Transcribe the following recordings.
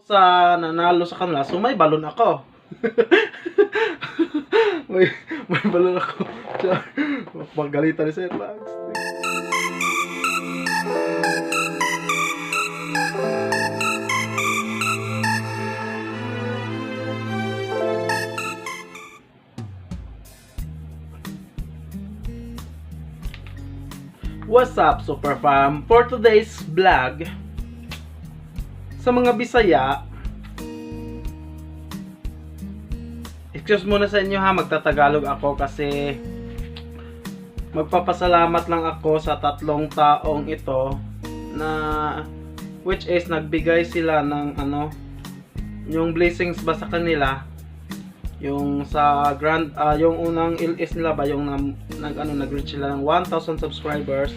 Sa nanalo sa kanila, so may balon ako. May balon ako. Pagalitan ni Sir Max. What's up, Super Fam? For today's vlog, sa mga Bisaya, excuse muna sa inyo ha, magtatagalog ako kasi magpapasalamat lang ako sa tatlong taong ito na which is nagbigay sila ng ano, yung blessings ba sa kanila, yung sa grand yung unang LS nila ba, yung nag ano, nag-reach sila ng 1,000 subscribers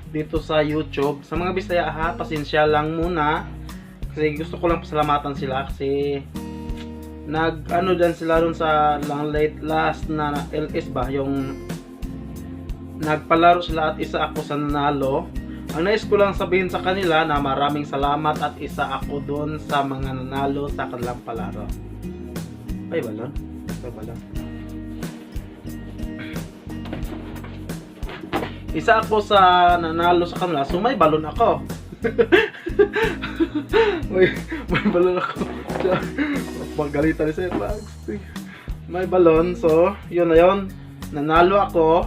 dito sa YouTube. Sa mga Bisaya ha, pasensya lang muna kasi gusto ko lang pasalamatan sila kasi nag ano dyan sila dun sa lang late last na LS ba, yung nagpalaro sila at isa ako sa nanalo. Ang nais ko lang sabihin sa kanila na maraming salamat at isa ako dun sa mga nanalo sa kanilang palaro. Ay, balon? Ay, balon. Isa ako sa nanalo sa kanila, so may balon ako. May balon ako. Pagalitan ni Sir Max. May balon, so yun na yun. Nanalo ako.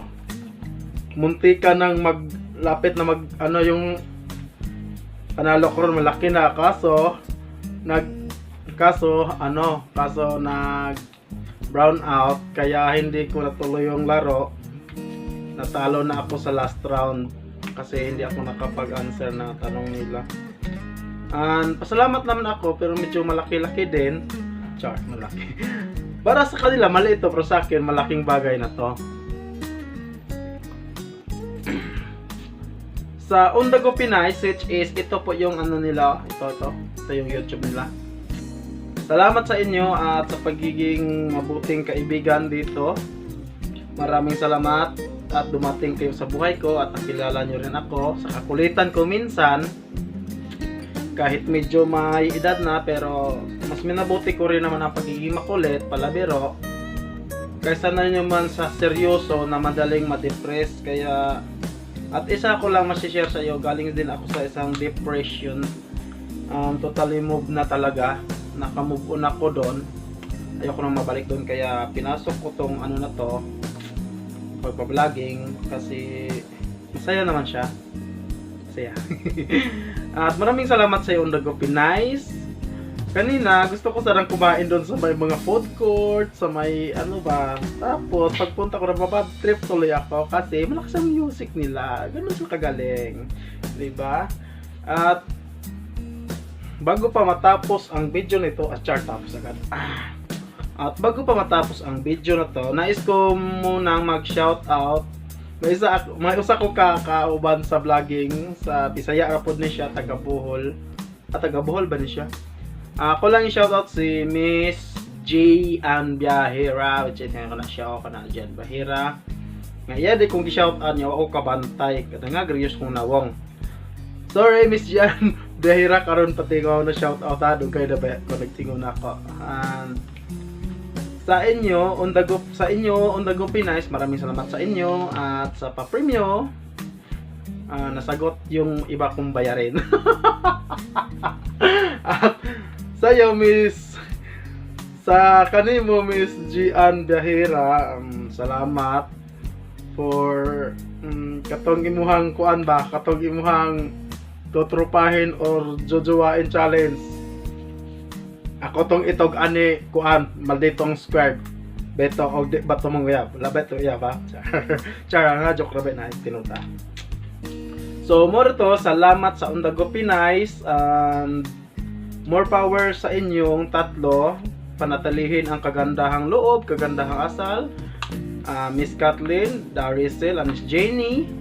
Munti ka nang maglapit na mag ano yung panalo ko ron, malaki na, kaso nag kaso ano kaso nag brown out kaya hindi ko natuloy yung laro. Natalo na ako sa last round kasi hindi ako nakapag-answer na tanong nila. And pasalamat naman ako, pero medyo malaki-laki din. Char, malaki. Para sa kanila maliit to, pero sa akin malaking bagay na to. Sa Undago Pinay, which is ito po yung ano nila, ito yung YouTube nila. Salamat sa inyo at sa pagiging mabuting kaibigan dito. Maraming salamat at dumating kayo sa buhay ko at nakilala nyo rin ako sa kakulitan ko minsan. Kahit medyo may edad na, pero mas minabuti ko rin naman ang pagiging makulit, palabiro, kaysa na naman sa seryoso na madaling ma-depress. Kaya at isa ko lang masishare sa iyo, galing din ako sa isang depression. Totally move na talaga. Naka-move on ako doon. Ayoko nang mabalik doon, kaya pinasok ko tong ano na to, pagpa-vlogging, kasi masaya naman siya. Masaya. At maraming salamat sa iyo, Undago Pinays. Kanina, gusto ko sarang kumain doon sa may mga food court, sa may ano ba. Tapos, pagpunta ko na, mabad trip tuloy ako kasi malakas ang music nila. Ganun sila kagaling. Diba? At bago pa matapos ang video nito, at char, tapos agad. At bago pa matapos ang video na to, nais ko munang mag-shout out. May usa ko ka kauban sa vlogging sa Bisaya ra pod ni siya, taga Bohol. At taga Bohol ba ni siya? Ako lang i-shout out si Miss J. Ann Biahera, which is ko na siya ako na Jan Bahira. Nga iya di kong gi-shout out niya, ako kabantay kada nga grius kong nawong. Sorry, Miss Jan Biahera, karon pati ko na shout out ha, dugay na ba ko nagtingon nako. And sa inyo, Undago, sa inyo, Undago Pinays, maraming salamat sa inyo at sa pa-premyo. Nasagot yung iba kong bayarin. At sa'yo, Miss, sa kanimo, Miss Gian Biahera, salamat for katong imuhang kuan ba, katong imuhang tutropahin or jojowain challenge. Ako tong itog ani kuan malditong squared. Beto og di ba to mong uyab? Labet to uyab ha. Char. Char nga, joke ra ba na tinuta. So more to, salamat sa Undago Pinays and more power sa inyong tatlo. Panatilihin ang kagandahang loob, kagandahang asal. Miss Kathleen, Darisel, and Miss Jenny.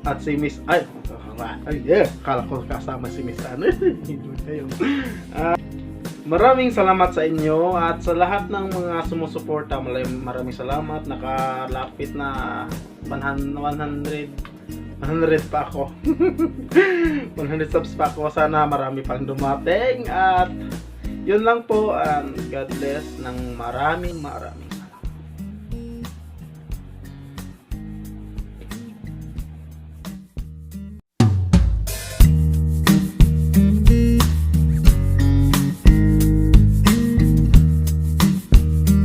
At si Miss, ay, yeah, kala ko kasama si Miss ano. Kayo. Maraming salamat sa inyo at sa lahat ng mga sumusuporta. Maraming salamat. Nakalapit na 100 100 pa ako. 100 subs pa ako. Sana marami pang dumating. At yun lang po. And God bless ng maraming maraming.